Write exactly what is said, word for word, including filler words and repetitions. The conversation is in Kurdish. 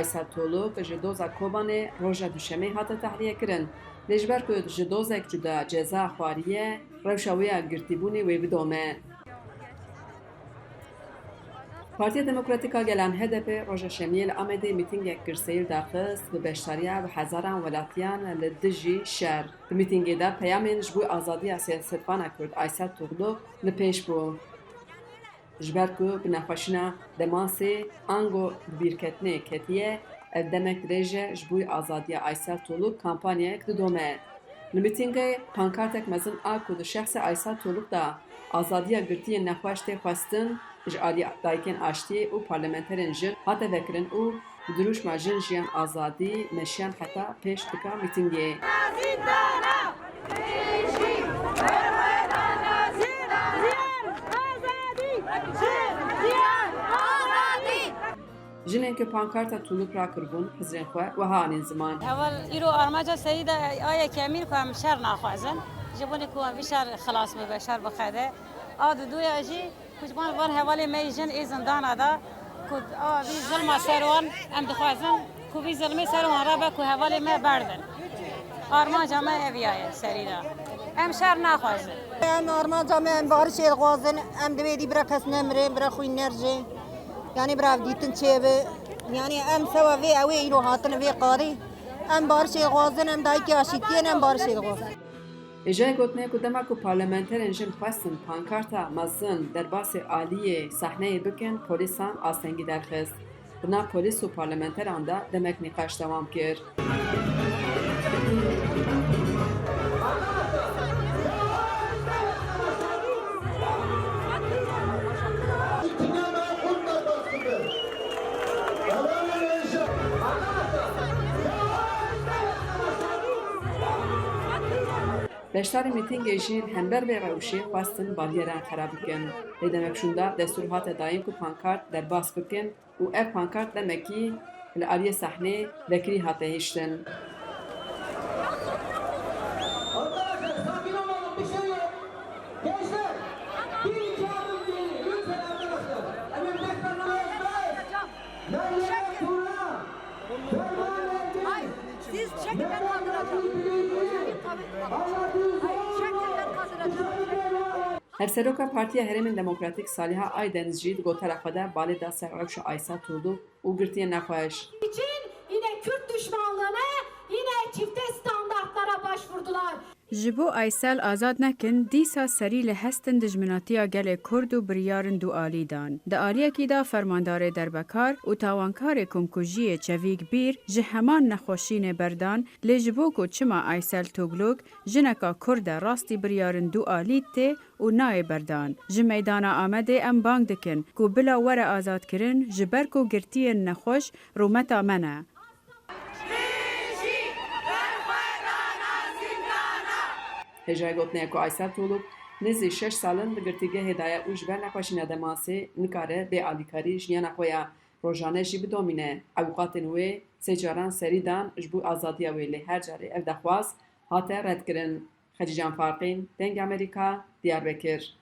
Aysel Toluk ji doza Kobanê roja Duşemê hate tehliyekirin. Lê ji ber ku ji dozek cuda ceza xwariye, rewşa wê ya girtîbûnê wê bidome. Partiya Demokratîk a Gelan, H D P, roja Şemiyê li Amedê mîtingek girseyî li dar xist, bi beşdariya bi hezaran welatiyan li dijî şer. Di mîtingê de peyamên ji bo azadiya siyasetvana Kurd Aysel Toluk li pêş bû. Ji ber ku bi nexweşîna demansê ango bi bîrketinê ketiye, ev demek dirêj e ji bo azadiya Aysel Toluk kampanyayek didome. Li mîtingê pankartek mezin a ku di şexsê Aysel Toluk de azadiya girtiyên nexweş tê xwestin, ji alî dayikên aştiyê û parlamenterên jin hate vekirin û bi dirûşma Jin, Jiyan, Azadî meşiyan heta pêş dika mîtingê. Jinên ku pankarta Toluk rakiribûn, hizrên xwe wiha anîn ziman. Ewel îro armanca serî de a yekemîn ku em şer naxwazin. Ji bo ku em vî şer xilas bibe, şer bixede. A diduya jî ku ji van, van hevalê me yê jin ê zindana de ku a vî zilma ser wan, em dixwazin ku vî zilmê ser wan rabe ku hevalê me berdin. Armanca me ev ya ye serî de. Em şer naxwazin. Em armanca me, em barişê dixwazin, em divê dî bira kes nemire, bira xwîn nerje. Yanî bira ev dîtin çêbe. Yanî em sewa vê ew ê îro hatin vê qarî. Em barişê dixwazin, em dayikê aşîtiyê ne, em barişê dixwazin. Hêjayê gotinê ku dema ku parlamenterên jin xwestin pankarta mezin derbasî aliyê sehneyê bikin, polîsan astengî derxist. Di nav polîs û parlamenteran de demek nîqaş dewam kir. Beşdarên mîtingê jî li hember vê rewşê xwestin baryeran xera bikin. Lê demek şûnda destûr hate dayîn ku pankart derbas bikin û ev pankart demekî li aliyê sehnê vekirî hate hiştin. Arkadaşlar, sakin olalım, bir şey yok. Gençler, bir iki adım geri. Lütfen arkadaşlar. Hemen beş dakika. Meryem Turan, Ferman Ergin, Siz çekin, ben kaldıracağım. Çekin, ben kaldıracağım. Hevseroka Partiya Herêmên Demokratîk Saliha Aydeniz jî di gotara xwe de balê da ser rewşa Aysel Toluk û girtiyên nexweş. için yine Kürt düşmanlığına, yine çifte standartlara başvurdular. Ji bo Aysel azad nekin, dîsa serî li hestin dijminatiya gelê Kurd û biryarên dualî dan. Di aliyekî de fermandarê derbekar û tawankarê komkujiyê Çevîk Bîr ji heman nexweşînê berdan, lê ji bo ku çima Aysel Togluk, jineka Kurd e, rastî biryarên dualî tê û nayê berdan. Ji meydana Amedê em bang dikin ku bila were azadkirin, ji ber ku girtiyên nexweş rûmeta me ne. Hêjayê gotinê ye ku Aysel Toluk nêzî şeş sal in di girtîgehê de ye û ji ber nexweşîna demansê nikare bê alîkarî jiyana xwe ya rojane jî bidomîne. Ewqatên wê sê caran serî dan ji bo azadiya wê, lê her carê ev dexwaz hate redkirin. Xecîcan Farqîn, Dengê Amerîka, Diyarbekir.